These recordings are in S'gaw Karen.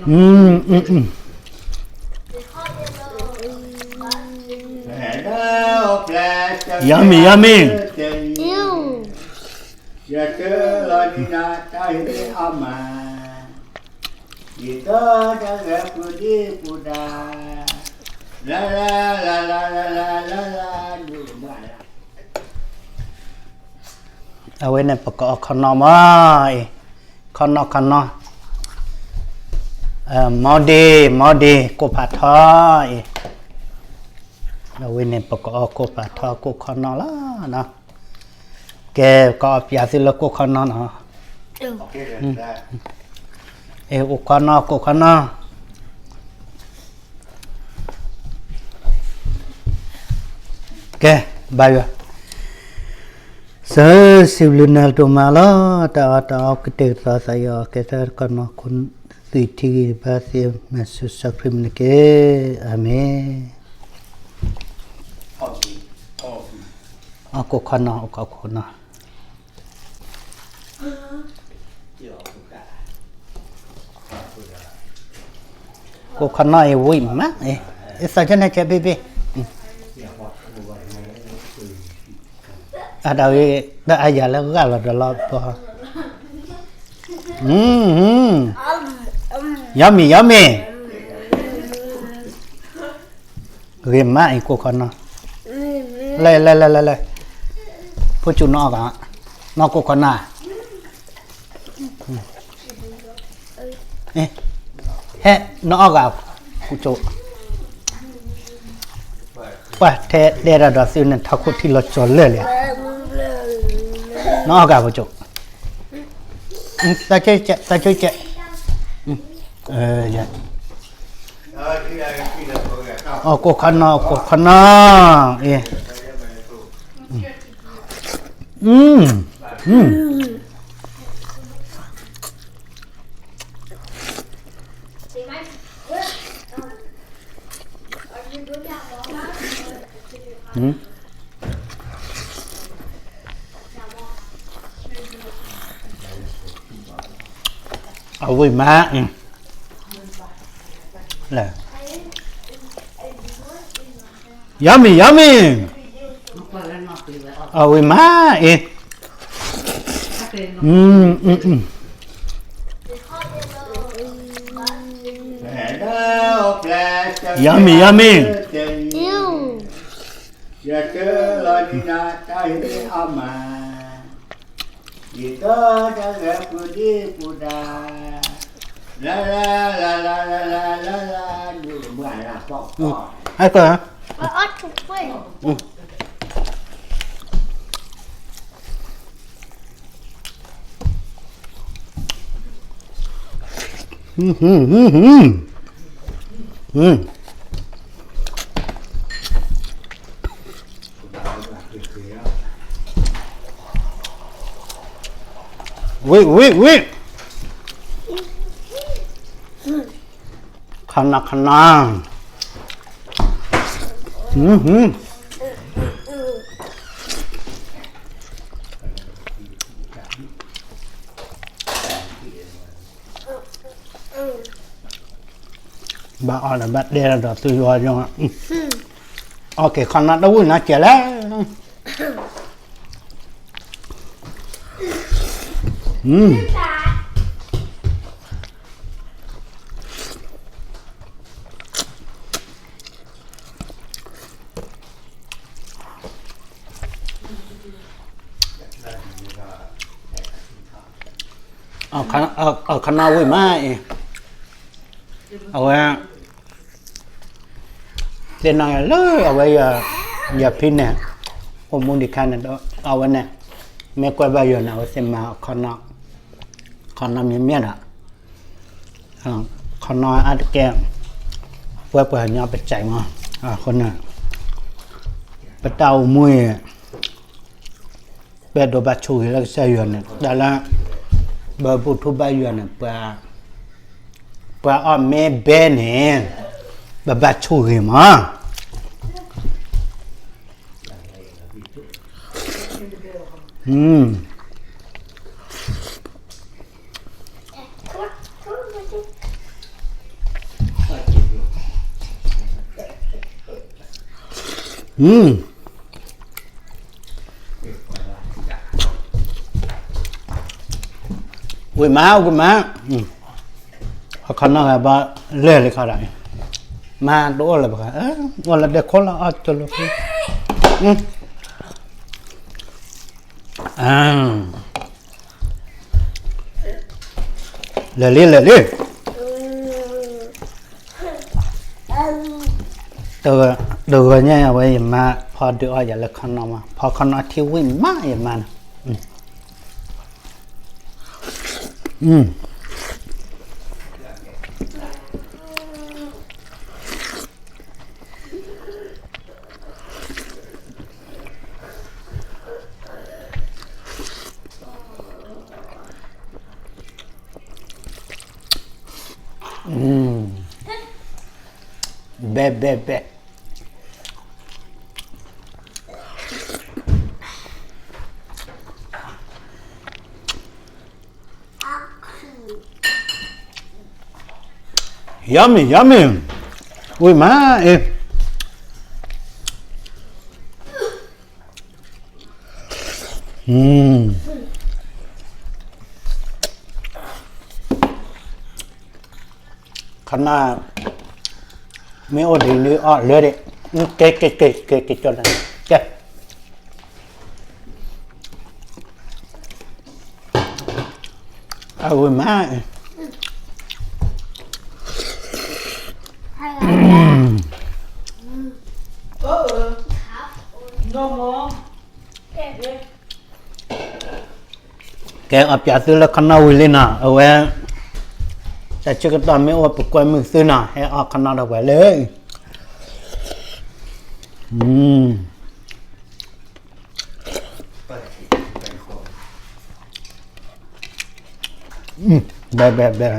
อืมอืมอืม Yummy, yummy. ယတဲလီၤဒံးနၤတၢ်ဟ့ၣ်အမၤ, ယတဲတၢ်ဂဲၤပူၤဒံးပူၤဒါ, လၢလၢလၢလၢလၢလၢလၢလၢဒုးမၤလၢ အဝဲန့ၣ်ပကအီၣ်ခီနီမးအံၤ, ခီနီခီနီ, မီဒ့မီဒ့ ကိၣ်ဖးထီအံၤ, အဝဲန့ၣ်ပကအီၣ်ကိၣ်ဖးထီကိၣ်ခီနီလီၤ. ကဲ ကအီၣ်ပၠးသုလၢကိၣ်ခီနီနီၤ, ကိၣ်ခီနီ ကိၣ်ခီနီ ကဲ ဘါယွၤ, စၢ် စံးဘျုးနၤဒိၣ်မးလီၤ. တၢ်အီၣ်တၢ်အီကတဲာ်ကတီၤသးယီၤ ကဲသၢကနီၤခိၣ်သုးထံဂံၢ်ဘါသ့ၣ်မၤဆူၣ်စီၤခရံာ်မနုၤက့, အၤမ့ၣ်. အီၣ်ကိၣ်ခီနီ အီၣ်ကိၣ်ခီနီ ကိၣ်ခီနီအံၤဝံၣ်မး, အသးကနဲၣ်ကဲဘ့ၣ်ဘ့ၣ်, အတၢ်ဝံၣ် တၢ်အါယၤလၢဂၢ်လီၤဒီးလီၤပီ, yummy yummy. ဂ့ၤမးအံၤကိၣ်ခီနီ, လဲၣ်လဲၣ်လဲၣ်လဲၣ်လဲၣ်, ဖိကၠူနီၣ်အီၣ်ဂၤ, နီၢ်ကိၣ်ခီနီ, ဟဲ နီၣ်အီၣ်ဂၤ, ဖိကၠူ, ပှၤထဲတဲတၢ်ဒီးသုန့ၣ် ထီခိၣ်ထံလီၤကၠီၤလၢာ်လံ, နီၣ်အီၣ်ဂၤဖိကၠူ, သးဆိကဲး သးဆိကဲး, အီၣ်ကိၣ်ခီနီ အီၣ်ကိၣ်ခီနီ, အ့, အဝံၣ်မး, လဲၣ်, yummy yummy, အဝံၣ်မးအံၤ, ယမံၤ ယမံၤ, ယတဲလီၤဒံးနၤတၢ်ဟ့ၣ်အီၣ်မး, ယတဲတၢ်ဂဲၤပူၤဒံးပူၤဒါ, လၢလၢလၢလၢလၢလၢလၢလၢဒုးဘၣ်လၢပီၢ်ပီၢ်, ဟဲကၢၢ် ဝံၣ် ဝံၣ် ဝံၣ်, ခနၣ် ခနၣ်, ဘၣ်အီၣ်ဒီးဘၣ်တဲဒီးသုယီၤ, အီၣ်က့ၤခီနီတဝံၣ်နီကဲးလဲၣ်. အခီနီဝံၣ်မးအံၤ, အဝဲ သ့ၣ်နီၣ်ယၤလၢအဝဲ ယဖံန့ၣ် အိၣ်မူဒံးခါန့ၣ်ဒီး အဝဲန့ၣ် မ့ၢ်ကွဲဘၣ်ယိာ်န့ၣ် အဝဲသ့ၣ်မၤ ခီနီမ့မ့ၢ်ဒီး ခီနီအါတက့ၢ် ပှဲပှဲၤညီပစဲးမး အဃိန့ၣ် ပတၢ်အိၣ်မူအံၤ ပအဲၣ်ဒိးဘၣ်ဆိၣ်ဂ့ၤလၢကစၢ်ယွၤန့ၣ် တၢ်လၢ ပဘူၣ်ထီၣ်ဘါယွၤန့ၣ် ပှၤအီၣ်မ့ၢ်ဘဲန့ၣ် ပဘၣ်ဆိၣ်ဂ့ၤမး. อืม ဝံၤမး ဝံၤမး, အခီနီၢ်ဂၤဘၣ်လၢာ်လံခီဒီး, မါတအိၣ်လၢၤဘၣ်, အိၣ်လၢဒဲခိၣ်လီၤ အီၣ်ကၠိလိာ်, လၢာ်လံ လၢာ်လံ. တဂီၤညါအဝဲယမါဖီဒုးအီၣ်ယၤလၢခီနီၢ်မး, ဖီခီနီၢ်ထံဝံၣ်မးယမါန့ၣ်. ဘဲ ဘဲ ဘဲ. ယမံၤ ယမံၤ, ဝံၤမးအံၤ. ခီနီၢ် မ့ၢ်အိၣ်ဒ်လံအီၣ်လၢဒံး, ကဲ ကဲ ကဲ ကဲ ကဲ ကဲ, အဝဲမး, ကဲ အီၣ်ပၠးသုလၢခီနီၢ်ဝံၤလံနီၤ, အဝဲ တၢ်ဆၢကတီၢ်မ့ၢ်အိၣ်ပကွဲမုာ်သုနီၤ, ဟဲအီၣ်ခီနီၢ်ဒီးပှၤလၢ ဘဲ ဘဲ ဘဲ.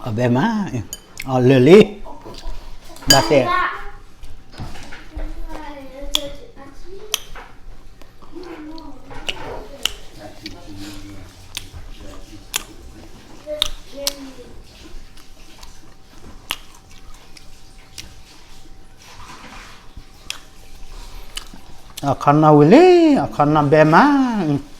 အဘဲမး, အီၣ်လၢာ်လံ, ဘၣ်သ့ၣ် အခီနီၢ်ဝံၤလံ, အခီနီၢ်ဘဲမး.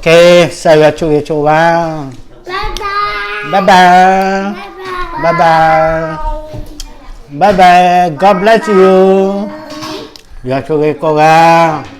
ကစၢ်ယွၤဆိၣ်ဂ့ၤဆိၣ်ဝါ, bye bye, bye bye, bye bye, God bless you, ယွၤဆိၣ်ဂ့ၤကိးဂၤ.